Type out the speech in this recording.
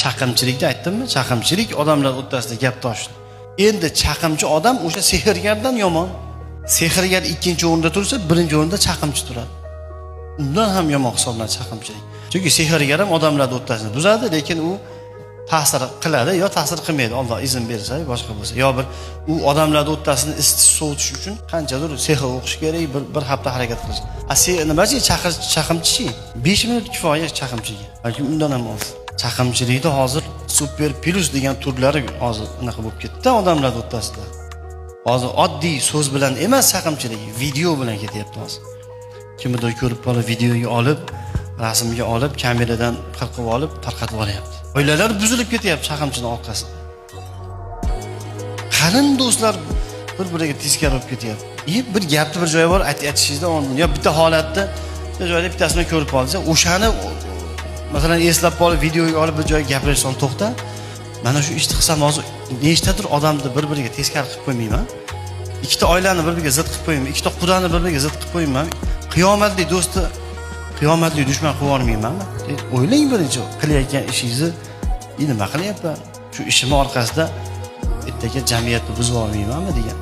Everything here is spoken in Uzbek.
Chaqimchilikni aytdimmi? Chaqimchilik odamlar o'rtasida gap toshdi. Endi chaqimchi odam o'sha sehrgardan yomon. Sehrgar ikkinchi o'rinda tursa, birinchi o'rinda chaqimchi turadi. Undan ham yomon hisoblanadi chaqimchilik. Chunki sehrgar ham odamlarni o'rtasini buzadi, lekin u ta'sir qiladi yo ta'sir qilmaydi. Alloh izn bersa, boshqa bo'lsa. Yo bir u odamlarni o'rtasini isitish, sovutish uchun qanchadir sehr o'qish kerak, bir hafta harakat qilish. A nimachi chaqimchichi 5 minut kifoya chaqimchiga. Balki undan ham oz. Chaqimchilikda hozir super plus degan turlari hozir unaqa bo'lib ketdi odamlar o'rtasida. Hozir oddiy so'z bilan emas chaqimchilik, video bilan ketyapti hozir. Kimnidir ko'rib qolib videoga olib, rasmga olib, kameradan qirqib olib tarqatib olyapti. Oilalar buzilib ketyapti chaqimchini orqasida. Qalin do'stlar bir-biriga teskari bo'lib ketyapti. Bir gapni bir joyi bor, aytishingizdan oldin yo bitta holatda bir joyda bittasini ko'rib qoldingiz, o'shani masalan eslab qolib videoga olib bir joyga gapirishdan to'xta. Mana shu ishni qilsam hozir nechtadir odamni bir-biriga teskari qilib qo'ymayman. Ikkita oilani bir-biriga zid qilib qo'ymayman, ikkita qudani bir-biriga zid qilib qo'ymayman. Qiyomatli do'stni qiyomatli dushman qilib yubormaymanmi? O'ylang birinchi qilayotgan ishingizni, nima qilyapman? Shu ishimni orqasida ertaga jamiyatni buzib olmaymanmi degan.